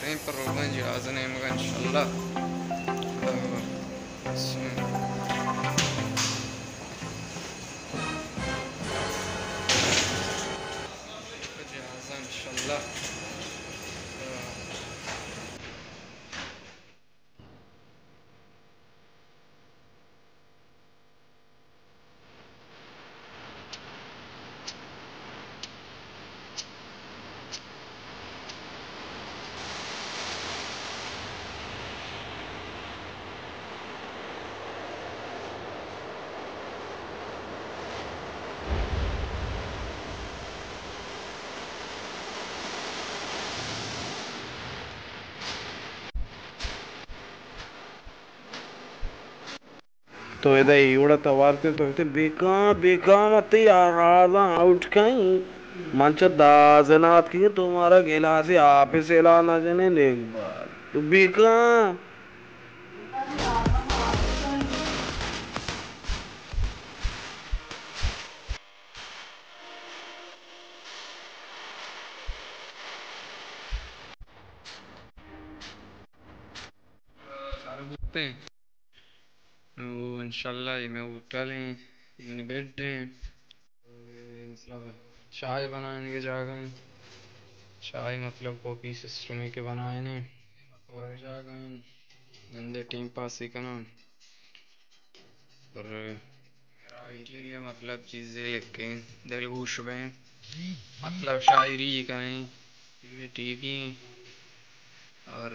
ٹیم پر روگاں جہاز نیمگا انشاءاللہ۔ جہاز انشاءاللہ۔ تو ادا اے وڑا توار تے تو تے بیکان، بیکان تے آرازاں آؤٹ کئیں۔ من چہ دازنات کی تو مارا گلاسے آپ سیلا نہ جنے نیک بار۔ تو بیکان۔ سارا بوتیں۔ او انشاءاللہ اے مئے ہوٹل ایں، اے مئے بیڈ ایں۔ مطلب چائے بنائینگ ءِ جاگہ ایں۔ چائے مطلب کافی سسٹم ایں کہ بنائینے۔ اور جاگہ ایں۔ نندے ٹیم پاس ئے کناں۔ اور ٹی وی ءَ مطلب چیزے لکیں، دلگوش بیں، مطلب شاعری کنیں، ٹی وی ایں۔ اور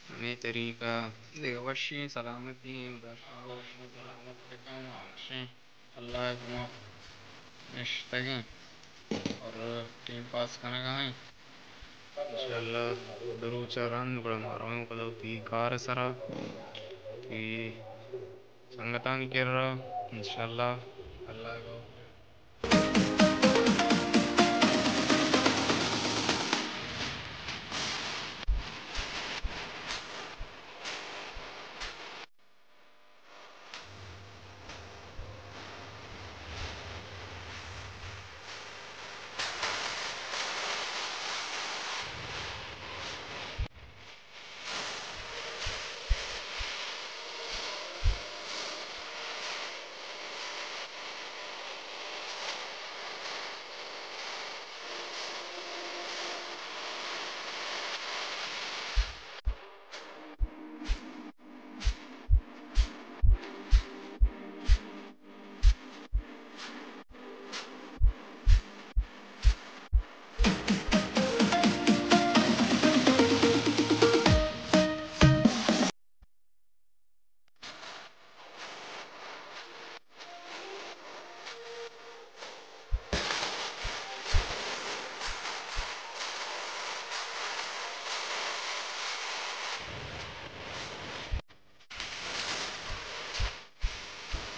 ہمے طریقہ دگہ وشیں سلامتی ایں، سلامت بکن، وشیں اللہ ءِ گما نشتگیں اور ٹیم پاس کنگا ایں۔ انشاءاللہ دو روچ ءَ رند گڑا ما رویں پدا وتی کار ءِ سرا، وتی سنگتانی کرا، انشاءاللہ اللہ ءِ گما۔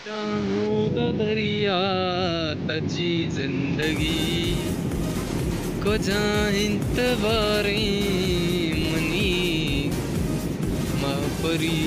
جاہود دریا تچی زندگی، کجا انت باریں منی ماہ پری؟